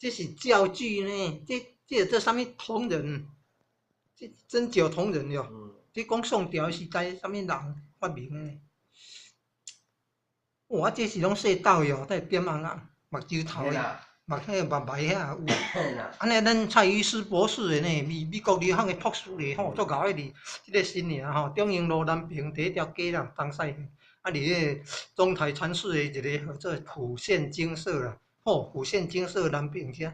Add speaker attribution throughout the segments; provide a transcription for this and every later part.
Speaker 1: 這是教具呢，這這啥物銅人？這針灸銅人喲。這講宋朝時代啥物人發明的？哇！這是攏細斗喲，帶點紅紅，目睭頭的，目彼個目眉遐有。按呢，咱蔡醫師博士的呢，美國留學的博士咧吼，足𠢕的佇這个新營吼，中英路南平佇彼條街啦，東西。啊，佇彼个中台禪寺的一个號做普憲精舍啦，吼，普憲精舍南平遮，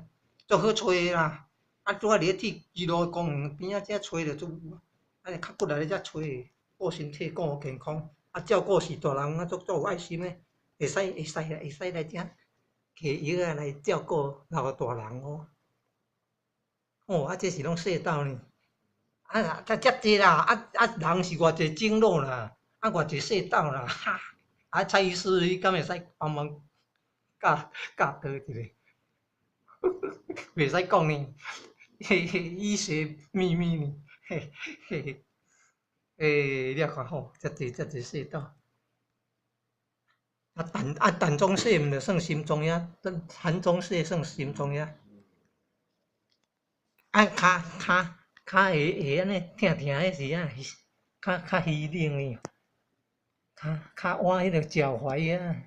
Speaker 1: 足好揣的啦。啊，拄仔佇咧鐵支路公園邊仔遮揣著足有，啊，較骨力咧遮揣的，顧身體顧健康，啊，照顧序大人啊，足足有愛心的，會使來遮摕藥仔來照顧老大人哦。哦，啊，這是攏細斗呢，啊，啊，遮濟啦，啊啊，人是偌濟種腦啦，啊，偌濟細斗啦，哈，啊，蔡醫師，你敢會使幫忙教教導一下？袂使講呢，嘿嘿，醫學秘密呢，嘿嘿嘿，欸，你看吼，遮濟遮濟細斗。啊，膻啊膻中穴毋著算心臟遐，膻中穴算心臟遐。啊，跤跤跤會會按呢疼疼，彼是啊，較較虛冷呢。跤跤腕彼个腳踝遐。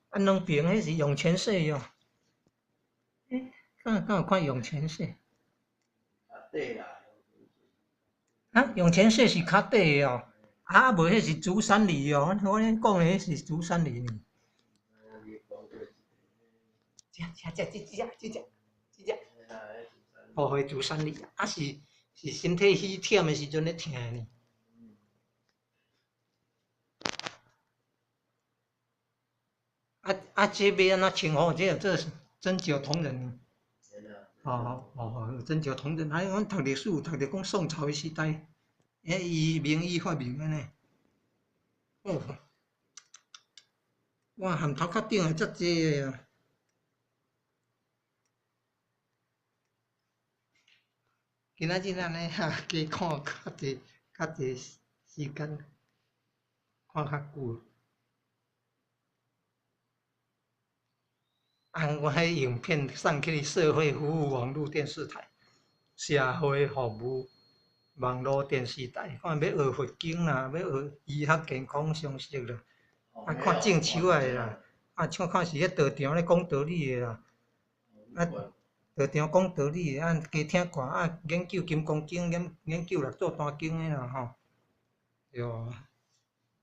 Speaker 1: 啊，兩爿彼是湧泉穴喲。欸，敢敢有看湧泉穴？
Speaker 2: 對啦。
Speaker 1: 啊，湧泉穴是跤底的哦。啊，無彼是足三里哦，我咧講的彼是足三里呢。這這這這這這這這。哦，彼足三里，啊是是身體虛忝的時陣咧疼呢。啊啊，這欲按怎稱呼？這叫做針灸銅人。哦哦哦，針灸銅人，啊，阮讀歷史有讀著講宋朝的時代，欸，伊名醫發明的呢。哦，哇，含頭殼頂的遮濟啊！今仔日按呢哈，加看較濟較濟時間，看較久。啊，我彼影片送去社會服務網路電視台、社會服務網路電視台，看欲學佛經啦，欲學醫學健康常識啦，啊，看種樹仔的啦，啊，像看是彼道場咧講道理的啦，啊，道場講道理的，啊，加聽歌，啊，研究金剛經，研研究六祖壇經的啦，吼，對無？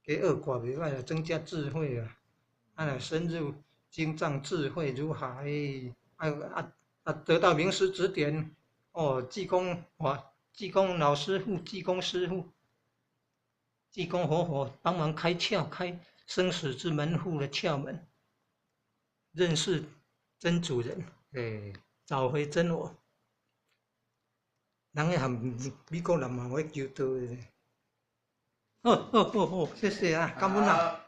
Speaker 1: 加學歌袂歹啦，增加智慧啦，啊，若深入經藏智慧如海，啊啊啊！得到名師指點，哦，濟公哇，濟公老師傅，濟公師傅，濟公活佛幫忙開竅，開生死之門戶的竅門，認識真主人，欸，找回真我。人彼含美國人嘛，有咧求道的。好好好好，謝謝啊，感恩啊。